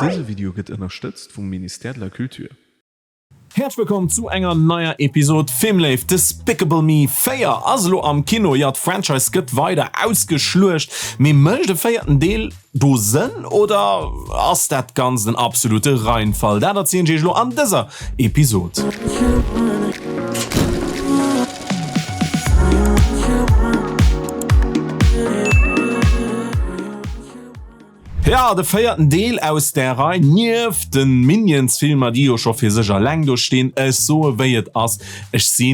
Dëse Video gëtt ënnerstëtzt vum Ministère de la Culture. Häerzlech wëllkomm zu enger neier Episod Filmléift. Despicable Me 4 ass elo am Kino. Jo, d'Franchise gëtt weider ausgeschluecht. Mee mécht e véierten Deel do Sënn oder ass dat Ganzt en absolute Reinfall? Dat erzielen ech iech elo an dëser Episod. Jo, de véierten Deel aus där Rei, nieft de Minions-Filmer, déi jo scho fir sech eleng do stinn. Ech soe wéi et ass, ech si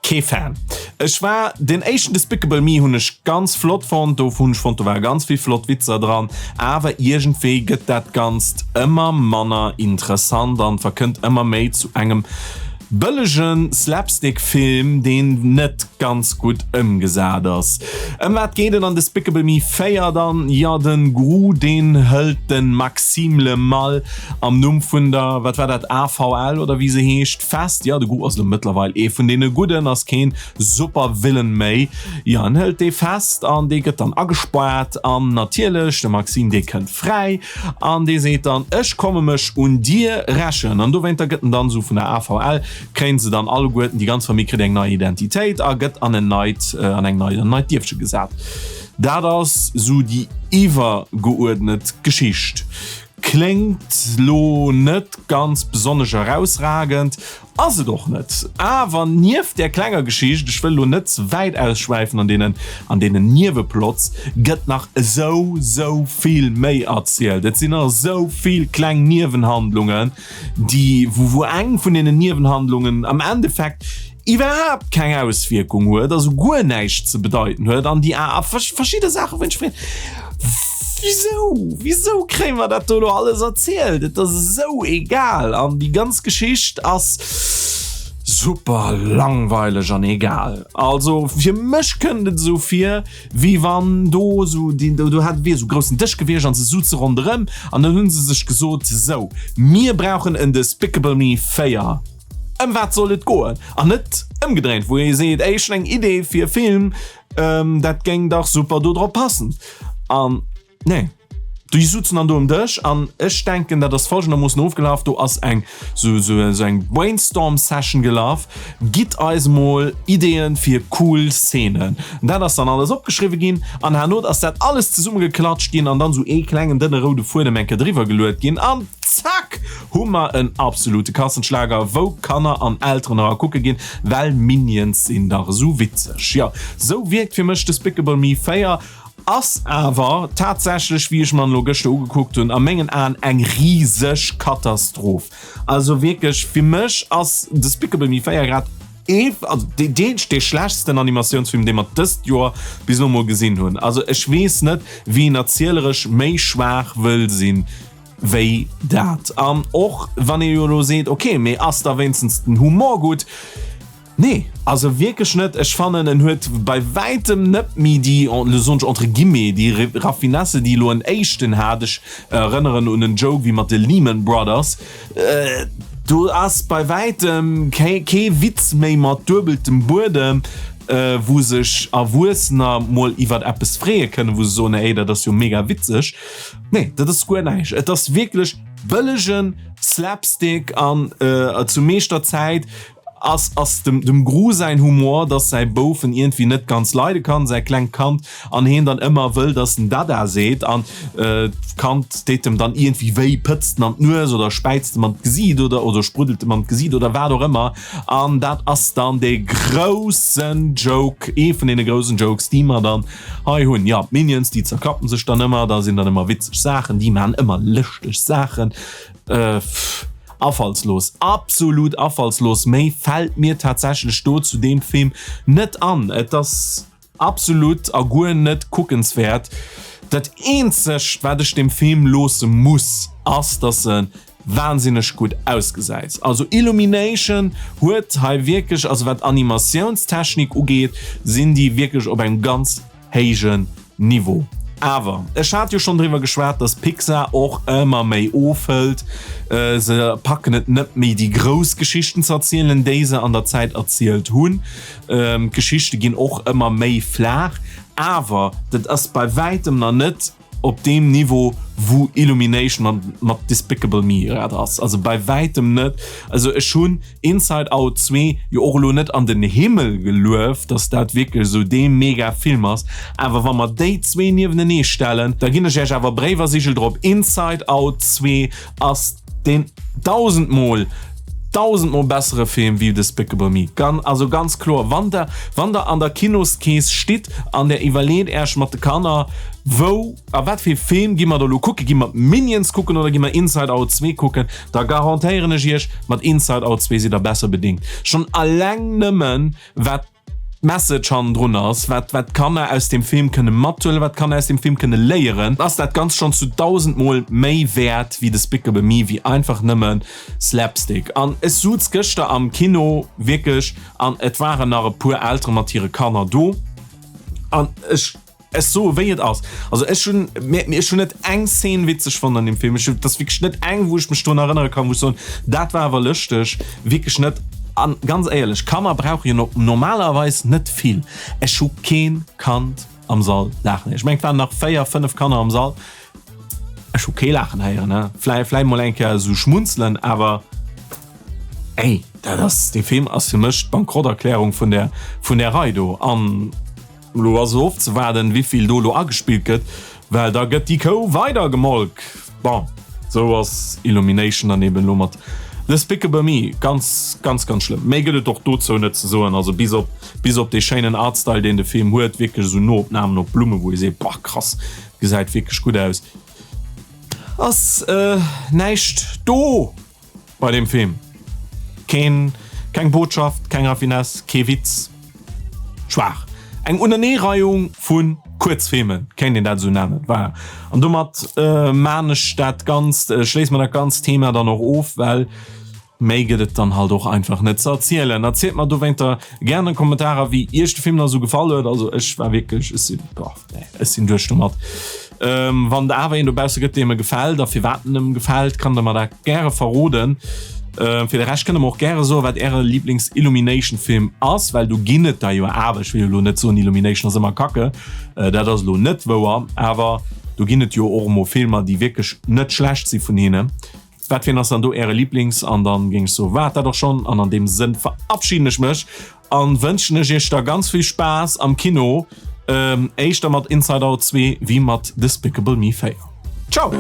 kee Fan. Ech war, den éischten Despicable Me hunn ech ganz flott fonnt, do hunn ech fonnt, do ware ganz vill flott Witzer dran, awer iergendwéi gëtt dat Ganzt ëmmer manner interessant an verkënnt ëmmer méi zu engem Bëllegen Slapstick-Film, deen net ganz gutt ëmgesat ass. Ëm wat geet et an Despicable Me 4 dann? Jo, den Gru, deen hëlt den Maxime Le Mal am Numm vun der, wat war dat, AVL oder wéi se heescht, fest. Jo, de Gru ass elo mëttlerweil ee vun deene Gudden, ass keen Supervillain méi. Jo, en hëlt dee fest an dee gëtt dann agespaart an natierlech, de Maxime, dee kënnt fräi. An dee seet dann, Ech komme mech un dir rächen. An dowéinter gëtt en dann esou vun der AVL, kréien se dann alleguerten, déi ganz Famill kritt eng nei Identitéit a gëtt an en neit, an eng nei, an en neit Dierfche gesat. Dat ass esou déi iwwergeuerdnet Geschicht. Kléngt lo net ganz besonnesch erausragend. Ass et och net. Awer nieft där klenger Geschicht, ech wëll elo net ze wäit ausschwäifen an deenen, an deenen Nieweplots, gëtt nach esou, esou vill méi erzielt. Et sinn nach esou vill kleng Niewenhandlungen, déi, wou, wou eng vun deenen Niewenhandlungen am Endeffekt iwwerhaapt keng Auswierkung huet, also guer näischt ze bedeiten huet an déi a verschidde Saachen, wou een sech freet, Wisou? Wisou kréie mer dat do elo alles erzielt? Et ass esou egal an déi ganz Geschicht ass super langweileg an egal. Also fir mech kënnt et esou vir, wéi wann do esou déi do hat wier esou groussen Dësch gewiescht an se souze ronderëm an dann hu se sech gesot, sou mir brauchen en Despicable Me 4. Ëm wat soll et goen? An net ëmgedréint, wou ee seet, ey ech hunn eng Idee fir e Film, Dat géing dach super do drop passen. An nee, déi sutzen dann do um Dësch an ech denken, dat ass folgendermoossen ofgelaf, Do ass eng sou sou sou eng Brainstorm-Session gelaf, Gitt eis mol Ideeën fir cool Szenen. Dat ass dann alles opgeschriwwe ginn an herno ass dat alles zesummegeklatscht ginn an dann sou ee klengen dënne roude Fuedem eng Kéier driwwer geluet ginn an zack hu mer en absolute Kassenschlager, wou Kanner an Elteren era kucke ginn, well Minions sinn dach esou witzeg. Jo, sou wierkt fir mech Despicable Me 4, ass awer tatsächlech, wéi ech mer en elo gëschter ugekuckt hunn, a mengen Aen eng riseg Katastroph. Also wierklech, fir mech ass Despicable Me 4 grad ee, also dee, dee, dee schlechtsten Animatiounsfilm, dee mer dëst Joer bis elo mol gesinn hunn. Also ech weess net, wéi een erzieleresch méi schwaach wëll sinn wéi dat. An och wann ee jo elo seet, ok, mee ass da wéinstens den Humor gutt? Nee, also wierklech net. Ech fannen, en huet bei wäitem net méi déi, elo soen ech entre guillemets, déi Raffinesse, déi elo en éischten hat. Ech erënneren un en Joke wéi mat de Lehman Brothers. Do ass bei wäitem kee Witz méi mat duebeltem Buedem, wou sech Erwuessener mol iwwert eppes freeë kënnen, wou se soen, ey, dat ass jo mega witzeg. Nee, dat ass guer näischt. Et ass wierklech bëllegen Slapstick an zu meeschter Zäit ass ass dem dem Gru säin Humor, dass säi Bouf en iergendwéi net ganz leide kann, säi klengt Kand, an heen dann ëmmer wëll, dass en Dada seet an d'Kand deet em dann iergendwéi wéi, pëtzt en an d'Nues oder späizt em an d'Gesiit oder oder spruddelt em an d'Gesiit oder wat och ëmmer an dat ass dann dee groussen Joke, ee vun deene groussen Jokes, déi mer dann Hei hunn, jo, d'Minions, déi zerklappen sech dann ëmmer, da sinn dann ëmmer witzeg Saachen, déi maan ëmmer lëschteg Saachen. Pff, afallslos, absolut afallslos. Méi fällt mir tatsächlech do zu deem Film net an. Et ass absolut a guer net kuckenswäert. Dat eenzegt, wat ech dem Film loosse muss, ass, dass e wahnsinneg gutt ausgesäit. Also Illumination huet hei wierklech, also wat Animatiounstechnik ugeet, sinn déi wierklech op engem ganz héijen Niveau. Awer ech hat jo schonn driwwer geschwat, dass Pixar och ëmmer méi ofhëlt. Se packen et net méi déi grouss Geschichten ze erzielen, déi se an der Zäit erzielt hunn. D'Geschichte ginn och ëmmer méi flaach. Awer dat ass bei wäitem nach net. op deem Niveau wou Illumination mat, mat Despicable Me grad ass. Also bei wäitem net. Also ech hunn Inside Out 2 jo och elo net an den Himmel gelueft, dass dat wierklech esou dee mega Film ass, awer wa mer déi zwee niewenenee stellen, da ginn ech Iech awer Bréif a Sigel drop, Inside Out 2 ass deen dausendmol, dausendmol bessere Film wéi Despicable Me. Gan, also ganz kloer, wann der, wann der an der Kinoskeess stitt an der iwwerleet Äech mat de Kanner, wou a wat fir ee Film gi mer da elo kucken, gi mer Minions kucken oder gi mer Inside Out 2 kucken, Da garantéieren ech iech, mat Inside Out 2 sidd der besser bedingt. Schonn alleng nëmmen wat d'Message hannendrun ass, wat wat d'Kanner aus dem Film kënne mathuelen, wat d'Kanner aus dem Film kënne léieren, ass dat Ganzt schonn zu dausendmol méi wäert wéi Despicable Me, wéi einfach nëmme Slapstick. An ech suz gëschter am Kino wierklech, an et waren nach e puer Eltere mat hire Kanner do, an ech, Ech soe wéi et ass. Also ech hunn ech hunn net eng Szene witzeg fonnt an deem Film. Ech hunn, et ass wierklech net eng, wou ech mech drun erënnere kann, wou ech soen, dat war awer lëschteg. Wierklech net. An ganz éierlech, Kanner brauche jo normalerweis net vill. Ech hu keen Kand am Sall laachen héieren. Ech mengen, et waren nach 4, 5 Kanner am Sall. Ech hu kee laachen héieren, ne. Vläi, vläi mol eng Kéier esou schmunzelen, awer ey, dat ass, dee Film ass fir mech d'Bankrotterklärung vun där, vun där Rei do. An. Elo ass ofzewaarden, wéivill do elo agespillt gëtt, well da gëtt déi Kou weider gemolk. Bon, esou ass Illumination dann eben elo mat Despicable Me. Ganz, ganz, ganz schlëmm. Méi gëtt et och dozou net ze soen. Also bis op, bis op dee schéinen Artstyle, deen de Film huet, wierklech esou Noopnamen op Blummen, wou ee seet, Boah, krass, gesäit wierklech gutt aus, ass näischt do. Bei deem Film. Keen, keng Botschaft, keng Raffinesse, kee Witz. Schwaach. Eng Uneneereihung vu Kuerzfilmen, kéint een dat esou nennen. Voilà. An domat maan ech dat Ganzt, schléisse mer dat ganzt Thema dann och of, well méi gëtt et dann halt och einfach net ze erzielen. Erzielt mer dowéinter gären an de Kommentarer, wéi iech de Film da esou gefall huet. Also ech war wierklech, ech sinn, boah, nee, ech sinn duerch domat. Wann et awer een dobausse gëtt, deem e gefält a firwat en em gefält, kann der mer dat gäre verroden. Fir de Rescht kënnt der mer och gäre soen, wat äre Lieblings-Illumination-Film ass, well do ginn et der jo awer. Ech wëll jo elo net soen, Illumination ass ëmmer kacke, dat ass elo net wouer, awer do ginn et jo och emol Filmer, déi wierklech net schlecht si vun hinnen. Wat fir een ass dann do äre Lieblings? An dann géing ech soen, war et dat och schonn. An an deem Sënn verabschiden ech mech an wënschen ech iech da ganz vill Spaass am Kino, éischter mat Inside Out 2 wéi mat Despicable Me 4. Ciao!